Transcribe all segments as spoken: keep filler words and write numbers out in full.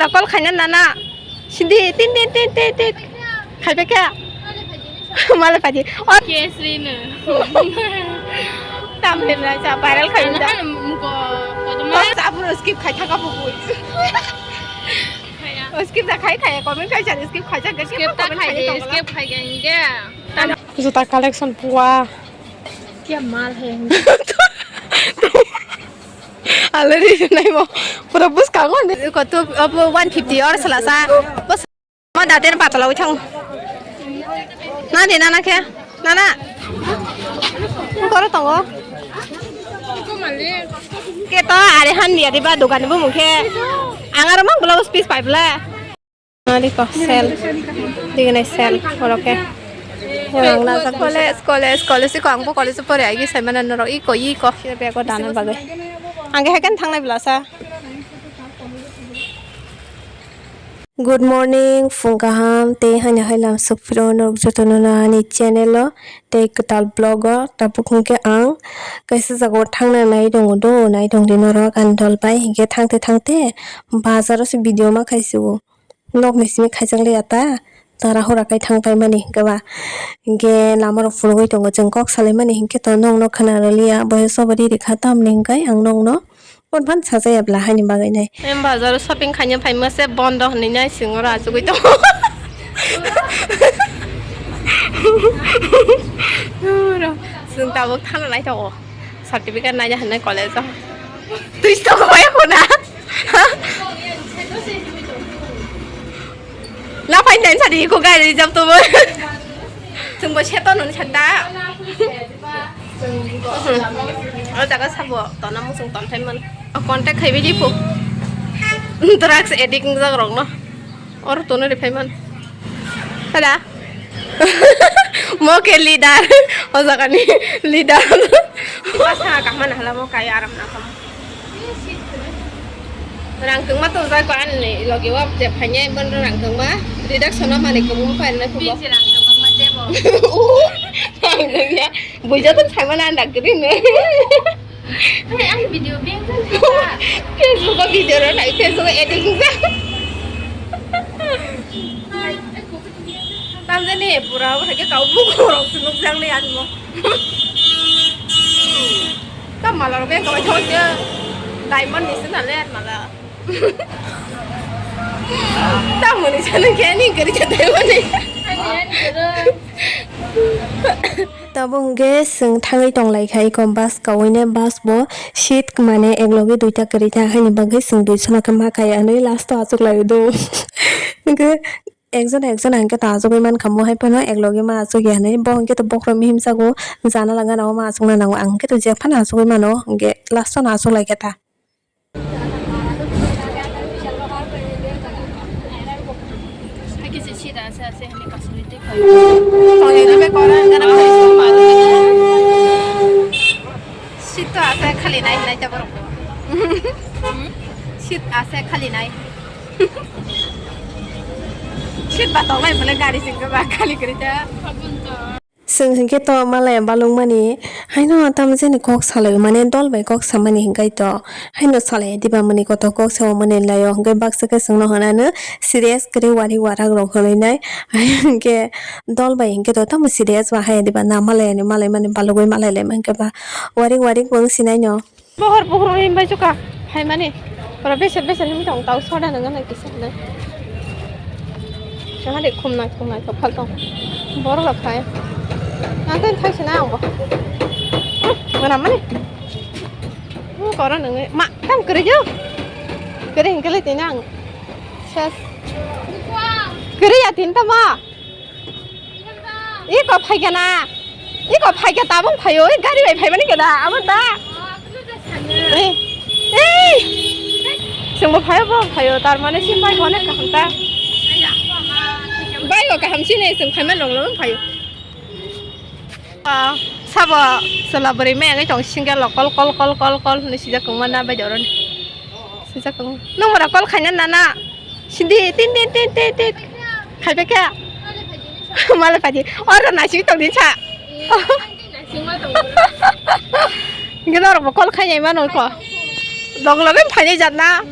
Call khaina nana. Sindi tin tin tin tin tin. Khaipai kha. Malai phaidi. O Kesri no. Tamle na cha viral khai da. Ano muko kodo ma. Apno skip khai thaka pupui. Khaya. Skip da khai khai comment khai cha skip khai cha skip ta khai de skip khai ga inge. Juta collection pua. Kya mal hai. Already nai mo pura bus ka gon. Ko to abo one fifty or sala sa. Bus ma da ten patala uthang. Na de nana khe. Nana. Koro tongo. Ke to are han dia diba dogan bu mukhe. Angaro mang blouse piece pai bla. Ari ko sel. Dignai sel oroke. College, college, college ko angbo college pore agi sai mana norok iko iko bego dana bagwi. Angge hakan thangnai belasa. Good morning, phung kaham tei haino hai lam sukphiro norok jotono no ani channel o tei kwtal vlog o tabuk hwnkhe ang kaisa jagao thangna nai tongo do nai tongdi norok ani dol bai hinkhe thangte thangte bazar o se video ma khaisio. Nokni simi khaijakliya ta, tara hora kai thang paimani hinkhe ba. Hinkhe lama rok phunugwi tongo, chwng kok salaimani hinkhe to nokno khwna rwliya, boyos obo riri kha tamni hinkhe ang nokno phone phan sajaya bwla haini bagwi nai. Em bazar shopping khaina phaima se bondo hinwi nai singora achugwi tongo. Chwng tabuk thana nai tongo. Certificate naina hinwi college o. Twi stock bai khuna. La pain dan sadi ko gari reserve to bo. Chwng bo seto noni sanda. O jaga sabo tona musung ton thai man. Contact khai bidi po. Drugs addict jak rok no. Or tono re phaiman. Hala. Mo ke leader. O jaga ni leader. Basa kahma na hala mo kai aram na kam. Rang tungma to jai ko an ni logi wa je phanya ban rang tungma. Reduction ma ni kumu phai na kubo. Bisi rang tungma ma debo. Rang tungya. Buja to phai mana anda green. Hey, ang video beng kan. Facebook o video ro nai, Facebook o edit wngkha. Tamjani pura obo hai khe kau bukhuk rok se nukjak le ani mo. Tam mala rok beng kau thok je diamond ni se na le mala. Tam muni se nang khe ani gari khe diamond ni. Tabuk hwnkhe chwng thangwi tonglaikha eko bus kaui nai, bus bo seat mane eklogi duita kwrwi ta, haini bagwi chwng duisono khe ma kaya hinwi last o achuk lai do. Hwnkhe ekjon ekjon hwnkhe to achugwi mankha, mo hai phano eklogi ma achukya hinwi, bo hwnkhe to bokhorok mihimsago jana langana o ma achukna nango, ang hwnkhe to jek phano achugwi mano, hwnkhe last o no achuk laikha ta. Seat to ase khali nai hinai ta borok bo. Seat ase khali nai. Seat ba tongnai bole gari sing ba khali kwrwi ta. Chwng hinkhe to malaya balukmani, haino tamo jani kok salai, mane dol bai kok samani hinkhai to, haino salai diba mani koto kok sao mani laio, hinkhe baksa khe chwngno hwnano serious kwrwi wari warak rok hwnwi nai, hinkhe dol bai hinkhe to tamo serious ba haya diba na malai ani malai mani balugwi malai lai mankhe ba warik warik bo wng sinai no. Bohor bohor him bai chuka phaimani. Oro beser beser him tong tau soda nang nang kisa hwnwi. Sahade khum nang khum nang phal tong. Borok rok phai. Nang tei khai sina ang bo. Mana mani. Koro nang ma tam kere jo. Kere hingkele tinang. Ses. Kere ya tin tama. Iko phaikha na. Iko phaikha tabung phaio. I gari bai phaimani khe da. Amo da. Ei. Ei. Chwngbo phaio bo phaio. Tar mane si bai onek kaham ta. Bai o kaham sini chwng phaima long long phaio. Ah, sabo chwla bwrwi maya wngwi tong single kol kol kol kol kol hinwi sijak tongma na bai doroni. Sijak tong. Nung mora kol khaina nana. Sindi tin tin tin tin tin. Khaipai kha. Malai phaidi. Oro naising tong din sa. Gino rok bo kol khainai mano ko. Dog loge phainai jat na.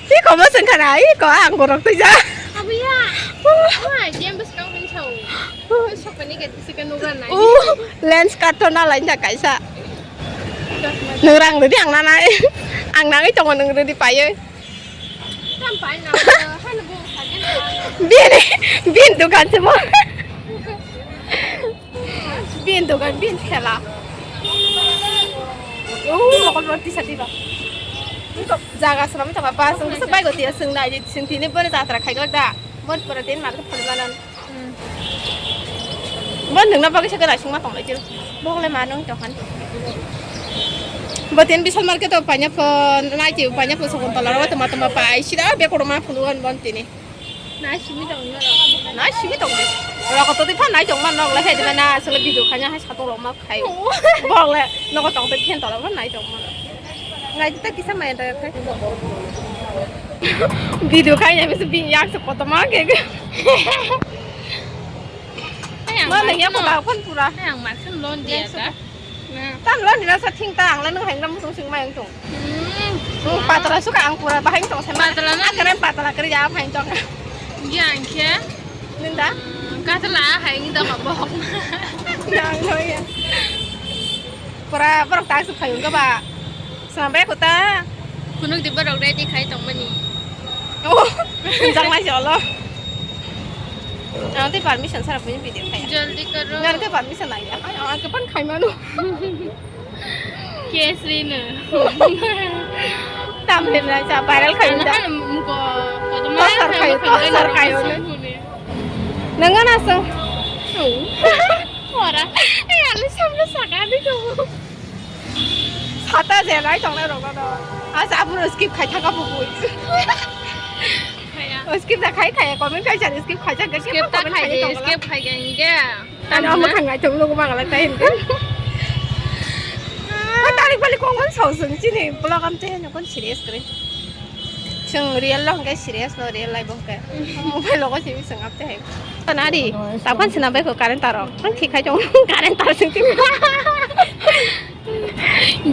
Iko mo sengkha na, iko ang borok tuja. Abiya. Wah, dia bes kau mencau. Siapa ni kat sih kan nugra nai. Uh, lens kato na lain kaisa. Nung rang redi ang nanai. Ang nangwi tongo nung redi payo. Tam pai na. Hanu bu sajen. Bin, bin dukan semua. Bin dogan, bin khela. Oh, mokol roti sati ba. Jaga swnam tong ba, sung sa bai goti sung nai, sung tini bore jatra khai glak da. Bot pura tin mar phal manan. Bon nungna bagwi sa gana sung ma tong lai jil. Bok le ma nung tong han. Botin Vishal market o panya pho nai ti panya pho sokon tola ro toma toma pai sida be kodo ma phunu an bon tini. Nai simi tong na. Nai simi tong de. Ora ko to di phan nai tong man nok le he de na asle video khanya hai satong rok ma khai. Bok le nogo tong te phen tola phan nai tong man. Ngai ta kisa mai ta khai. Video khai ya bisi bin yak se koto ma ke. Ma le ya ko ba phan pura. Yang mak sen lon dia ta. Tam lo nina sa thing ta ang la nung hang ram sung sung mai ang tung. Hmm. Patala suka ang pura bahai tong sama. Patala na. Keren patala keren ya bahai tong. Iya ang khe. Ninda. Katala hai ngi da ma bok. Nang lo ya. Pura borok ta su khai ung ba. Sama be kota. Kunuk di borok ready khai tong mani. Oh, jang lai jolo. Ang tei permission sara punya video kaya. Jaldi karo. Ngar ke permission lagi. Ay, ang ke pan khai manu. Kesri na. Tam le na cha viral khai da. Muko, kodo mai sar khai, sar khai. Nang ana sang. Ora. Eh, alu samla saka di ko. Sata je lai tong lai rok no. Asa aburo skip khai thaka bubui. Khaya. O skip da khai khai comment khai chari skip khai chari skip ta khai de skip khai ga inge. Ano mo thang ngai thong logo magala tai hin. Tarik bali kong kon sau sung chini vlog am te no kon serious kre. Sung real lo hingke serious no real life hingke. Mobile logo simi sung apte hai. Nari, tapan sina bai ko current taro. Ang thik khai chong current tar sing sing.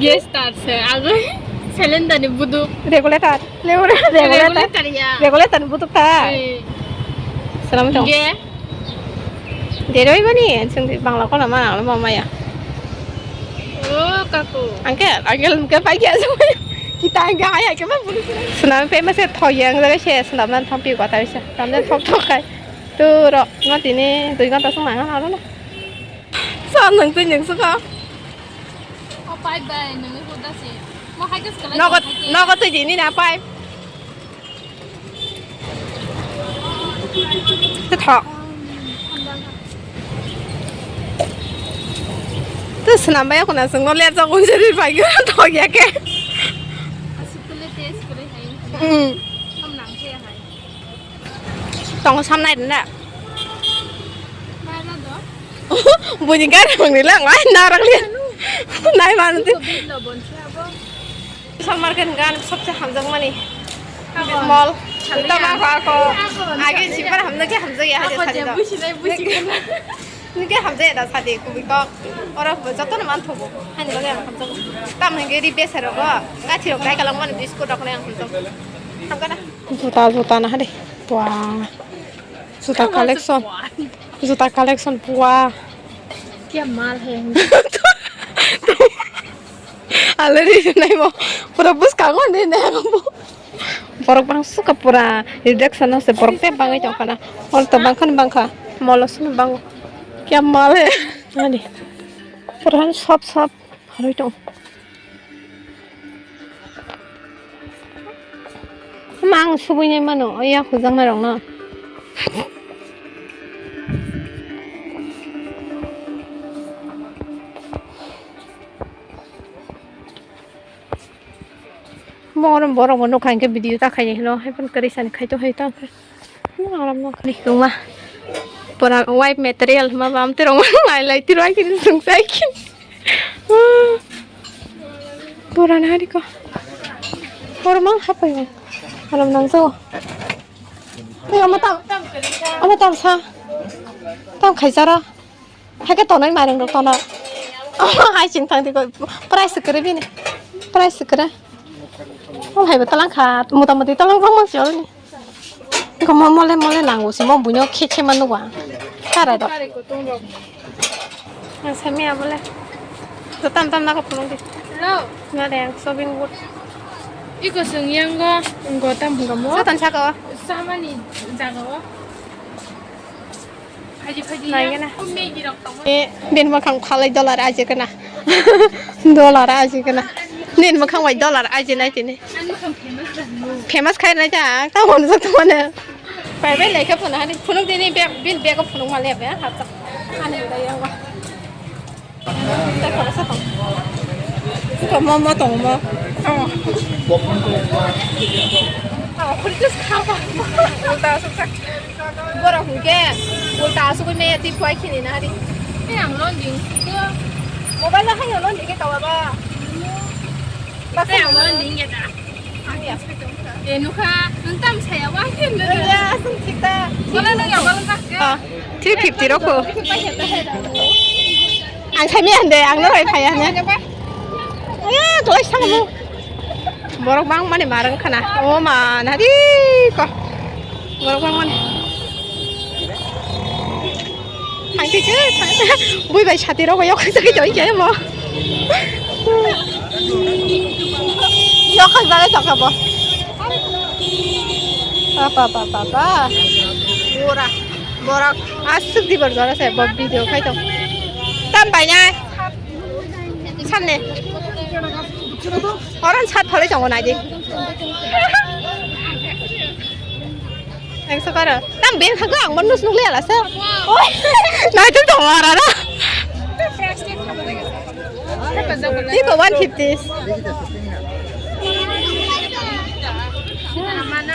Gas tar se, ago cylinder ni buduk. Regulator. Regulator. Regulator ya. Regulator ni buduk ta. Eh. Salam chong. Ge. Deroi bani, sung di Bangla kono ma nang ma maya. Oh, kaku. Angke, angke lum ke pai ke asam. Kita angke hai ke ma bulu sura. Sunam pe ma se thoyang jaga se sunam nan thang pi kota bisa. Tam nan thok thok kai. Tu ro, ma tini dui ghanta sung nang ha lo. Sam nang tu nyang suka. Oh, bye bye, nang ko da se. Ma hai ke sekali. Nogo, nogo tu dini na pai. Tei thok. Tei swnam bai khuna chwng no ler jak unjari pai thok ya khe. Asuk le test kore hai. Hmm. Ham nang khe hai. Tongo sam nai rwna. Nai ra do. Buini gari rwngni lang lai narak le. Nai manu tei. Ko bit lo bon se abo. Vishal market hwnka ani sobse hamjakmani mall. Tamo ako ako age jibar hamjakya hamjakya haja sari do. Nike hamjakya da sadi kubui kok. Oro jotono manthogo. Hani bagwi ang hamjago. Tamo hwnke ri besa rogo. Gathi rok dai kalangmani biscuit rok nai ang hamjago. Hamkana. Juta juta nahade. Wah. Juta collection. Juta collection. Wah. Kya mal hai. Already nai mo pura bwskango de nai mo. Borok bang suka pura reduction no se borok te bangwi tong khana. Hor to bang khan bang kha. Molo sum bang. Kya mal hai. Ani. Pura han sop sop harwi tong. Mang subui nai mano, ya hujang nai rok no. Mo oro borok bo nokha hingke video ta khaini hino, hai phano kwrwi sani khai to hai ta khe. Aram no khani tongma. Pura wipe material ma bam te rong nai lai tiro ai kini sung sai kini. Pura na hari ko. Pura mang hapai mo. Aram nang so. Oi, ama tam, ama tam sa. Tam khai jara. Hai khe tonwi mairung rok tono. Hai ching thang di ko price kwrwi bini. Price kwrwi. O hai bo talang kha, mota moti talang bang mang chol ni. Ko mo mole mole nango si mo buino khe khe manu wa. Karai do. Ang sami abole. To tam tam na ko phunung di. Hello. Na de ang shopping board. Iko sung yang go, go tam hungamo. Sa tan sa ko. Samani jaga o. Phaji phaji Nai ya. Gana. O Maggie rok tongo. Eh, ben makhang phalai dollar aji kana. Dollar aji kana. Nin makhang bai dollar aji nai tini. Ang makhang famous dah mo. Famous khai nai ta, ta hon jok to mane. Bai bai lai kha phone hani phone dini bag bin bag phone ma le be ha ta. Ani da yang wa. Iko momo tongo mo. Ulta asuk sak. Borok hwnkhe ulta asugwi maya twi phuai khini na hari. Tei ang londing. Mobile no haino londing khe kawa ba. Tei ang londing ya da. Eh, nukha, nung tam saya, wah, khe nung. Iya, asung kita. Wala nung ya, wala tak. Ah, three fifty rokho. Ang sai maya hande, ang no rai phaya hande. Iya, tuh sang mo. Borok bang mani marang khana. O ma, nari ko. Borok bang mani. Thangtike, thangtike. Bui bai sati rogo yok khajak joi khe mo. Yok khajak joi tongkha bo. Ba, ba, ba, ba, ba. Bora. Borok aswk dibor jora se bo video khai tong. Tam bai nai. Sanne. Oran sat phale tongo nai di. Ekso karo. Tam ben khago ang mon nus nukle ala so. Oi. Nai tu tongo ara na. Iko one fifty.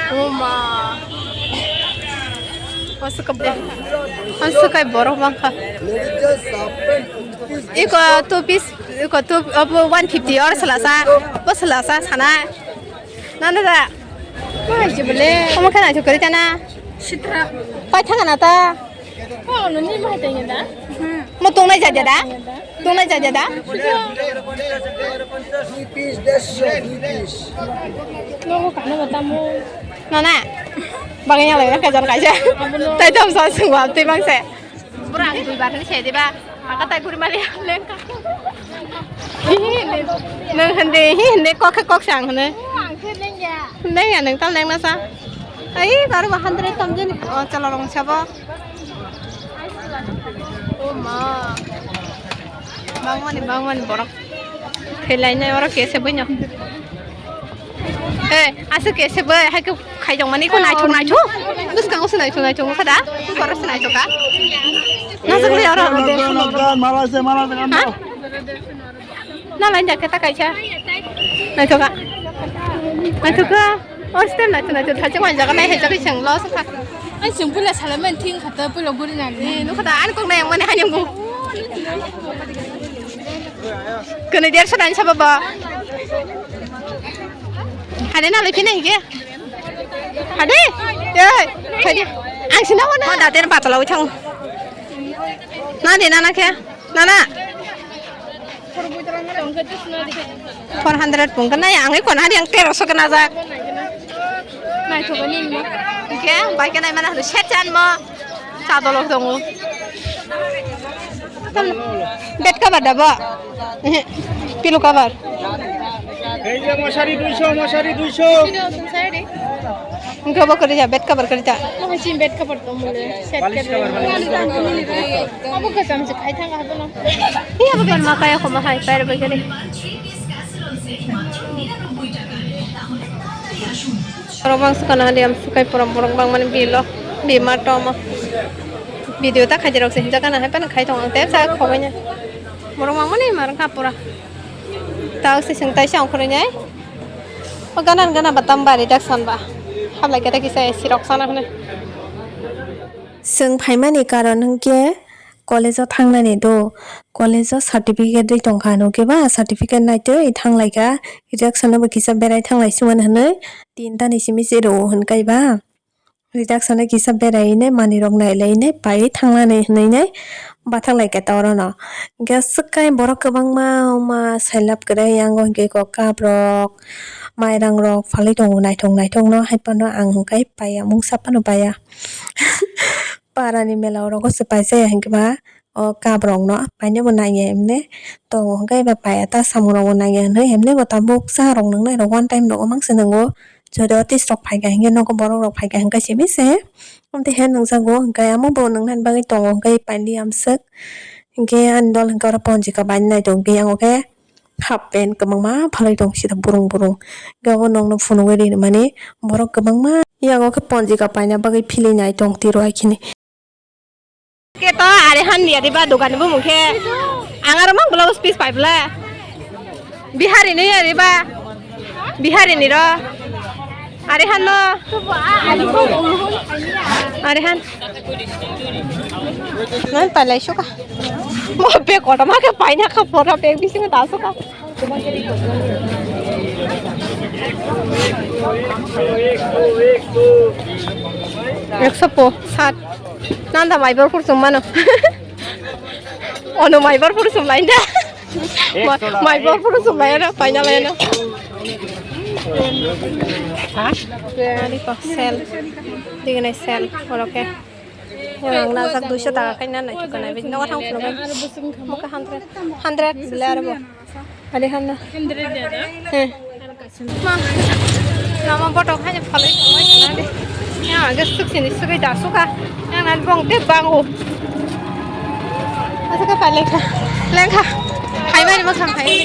Uma. Oso kebo. Oso kai borok bangkha. Iko two piece, iko two, obo one fifty or selasa. Bo selasa sana. Nana da. Mai je bole. Omo khana chukari tana. Sitra. Pai thanga na ta. Oh, no ni mai tanya da. Mo tongnai jaja da? Tongnai jaja da? Duipish, desho, duipish. Logo kano bata mo. Nana. Baganya lai na kajan kaja. Tai tam sa sungwa tei bang se. Bura ang dui bar ni se diba. Aka tai guri mali lengka. Hi, nang hande, hi hande kok kok sang hande. Ang se lengya. Lengya nang tal lengna sa. Ai, baru hundred tam jani. Oh, chala rong sabo. Oh ma. Bangmani, bangmani borok. Khelai nai oro kese bwino. Eh, aswk kese bai hai khe khaijak mani ko naithok naithok. Bwskango se naithok naithok wngkha da? Bwskango se naithok kha. Naswk le oro. Mala se, mala se, ha? Na lain jakhe ta kaisa. Naithoka. Naithoka. Or step naithok naithok thaijak mai jaga nai hai jagwi seng lo se kha. Ai seng pula sala men thing khata pula guri nang. Eh, nukha da ani kok nai ang mani hai nang. Kene dersa dan sabo ba. Hade na lepi na hige. Hade. Ye. Hade. Ang sina wana. Ma daten patala uthang. Na de na na khe. Na na. Four hundred pung kana yang ikon hari yang teroso kana jak. Naithok ni mo. Hingke bai khe naimana hwno set chan mo. Cha dolok tongo. Bed cover da bo? Ehe. Pillow cover. এই যে মশারি দুইশো, মশারি দুইশো। Hingke bo kwrwi ya bed cover kwrwi ta. Mo hai chin bed cover tong mole. Set cover. Abo kwcham se khai thang abono. Iya bo kan ma kaya ko ma hai pair bai gari. Borok bangsa kana hali am sukai porom borok bangmani bilo bima tomo. Video ta khaidi rok se hinja kana hai pan khai tong ang te sa khogoi na. Borok bangmani mar kha pura. Ta se sing tai sa ongkhoroi nai. O gana gana batam bari dak san ba. Hablai kata kisa sirok sana hne. Chwng phaimani karon hwnkhe college-o thangnani do, college-o certificate ri tongkha, hwnkhe ba certificate naitwi thanglaikha, reaction-o bo kisa berai thanglai sumani hwnwi tin tani simi se rwo hwnkhai ba, reaction-o kisa berai nai manwirok nailai nai pai thangnani hwnwi nai Bathang lai khe ta oro no. Hingke swk kai borok kwbangma ma sailap kwrwi yango hingke kok kaprok mairang rok phalwi tongo naithok naithok no hai phano ang hingke paiya mungsa phano paiya. Para ni mela o rogo se paisa ya hingke ba o kaprok no paina bo nangya himle tongo hingke eba paiya ta samung rok bo nangya hinui himle bo tabuk cha rok nang nai rok one time rogo mang se nango. Jodi o tei sok phaikha hingke nogo borok rok phaikha hingke simi se. Amtwi he nungjago hingke amo bo nungnani bagwi tongo hingke paili amswk. Hingke ani dol hingke oro ponjika bai nai tongkhe yango khe half pant kwbangma phalwi tong sida burung burung. Hingke obo nokno phunugwi rinimani borok kwbangma yango khe ponjika paina bagwi philwi nai tong tiro hai khini. Keto are han dia diba dogan ni bumung khe ang aro mang blouse piece pai bwle. Bihari ni ya diba? Bihari ni ro. Are han no. Are han. Nang palai suka. Mo bag kotorma khe paina kha pora bag bisingo da suka. Ekso po sat. Nanda maibar pur sum mano. Ono maibar pur sum lain da. Ekso da. Maibar pur sum lain da, paina lain da. Ha? Ani ko sel. Digini sel. Oro ke. Yang najak duiso taka khaina nai tukuna. Bini nogo thang phunukha. Muka hundred. Hundred bile aro bo. Ari hana. He. Ma. Lama botok haja phalai tongmai khna de. Yang age suk sini sugai da suka. Yang nan bong de bango. Asa ka palai kha. Leng kha. Hai mani ma kham hai.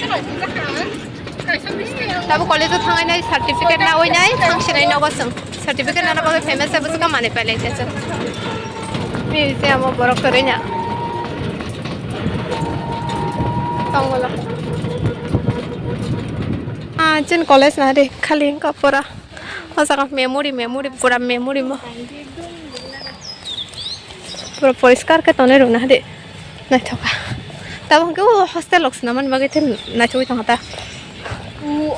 Tabo college o thangai nai certificate na oi nai thang sinai nogo sung. Certificate nana bagwi famous abo suka mani pailai khe se. Museum o borok kwrwi na. Tongmolo. Ah, chini college na de khali wngkha pura. O jaga memory, memory, pura memory mo. Pura poriskar khe tonwi rwna de. Naithoka. Tabo hwnkhe o hostel rok swnamani bagwi tei naithogwi tongkha ta.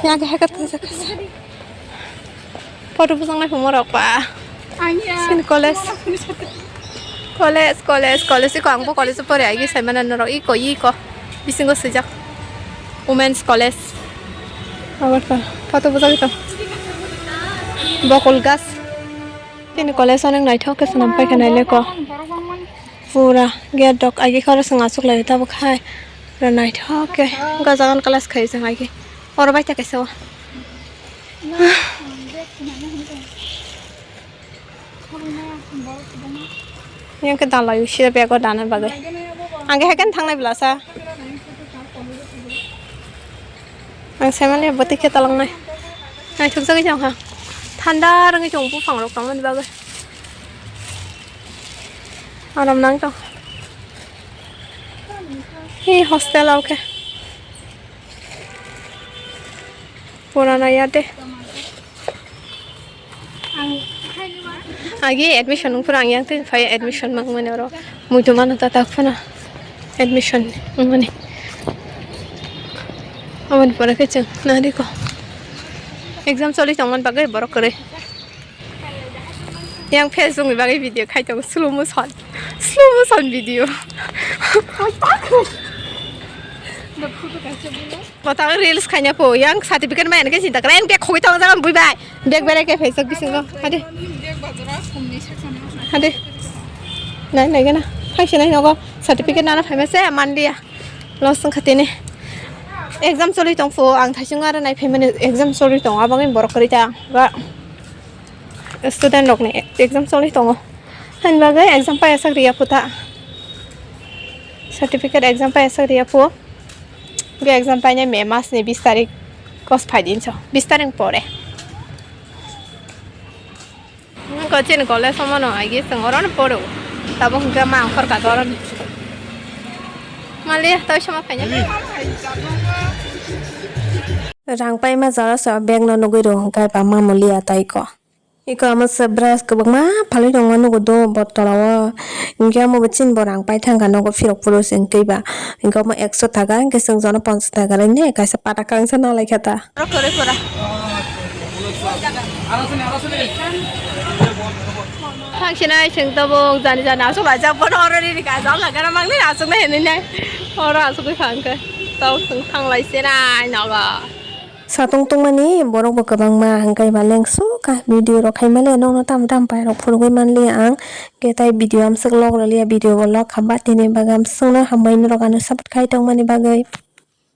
Yang khe haka tongsa kasa. Photo bwsang lai phungo rok ba. Sini college. College, college, college. Iko ang bo college o pore agi sai mano norok. Iko, iko. Bisingo swijak. Women's College. Agartala. Photo bwsagwi tong. Bokol gas. Tini college onek naithok khe swnam paikha naileko. Pura gate rok agi khoro chwng achuk lai tabuk hai. Pura naithok khe. Gajagan class khai chwng agi. Oro bai ta kaisa o. Yang ke dalai usia bego dana bagai. Angke hakan thangnai belasa. Ang semale boti khe talangnai. Naithok jagwi jang ha. Thanda rwngwi tong buphang rok tongmani bagwi. Aram nang tong. Hi hostel o khe. Purana yate. Agi admission wngphuru ang yang tei phai admission mangmani oro muitu mano ta tak phano admission wngmani. Aboni pore khe chwng nariko exam choli tongmani bagwi borok kwrwi. Yang Facebook ni bagwi video khai tongo slow motion, slow motion video. Kota reels khaina po yang certificate mai anke chinta kara yang bag khogwi tongo jaga bui bai bag berai ke phaisa bisingo hade hade nai nai gana phaisa nai nogo certificate nana phaima se manliya los wngkha tini exam choli tong po ang thaichung aro nai phaimani exam choli tongo abangni borok kwrwi ta ba. Student rokni exam choli tongo. Haini bagwi exam paiya sak riya phuta. Certificate exam paiya sak riya phu. Ge exam painai May mas ni bis tarik kos phai din so. Bis tarik pore. Ko chini college omo no agi sing oro no poro. Tabo hingke ma angkor ka oro. Mali tau sama painai. Rang paima jara sa bag no nugui ro hingke ba mamuli atai ko. Iko amo se brush kwbangma phalwi tongo nugo do bo tola o. Hinkhe amo bo chini bo rang pai thangkha nogo phirok phuru se hinkhe ba. Hinkhe omo ekso taka hinkhe chwng jono ponchas taka rwne kaisa pata kangsa nalaikha ta. Oro kwrwi pura. Thang sinai chwng tabuk jani jani aswk laijak bono oro riri kajak wngkha gana mangni aswk nai hinwi nai oro aswk wngkha hwnkhe tabuk chwng thang lai sinai nogo. Satung tongmani borok bo kwbangma hwnkhe ba lengsu kha video rok khaimale nokno tamo tamo pairok phunugwi manliya ang hwnkhe tai video amswk log rwliya video bo log kha ba tini bagwi amswkno hambai norok ano support khai tongmani bagwi.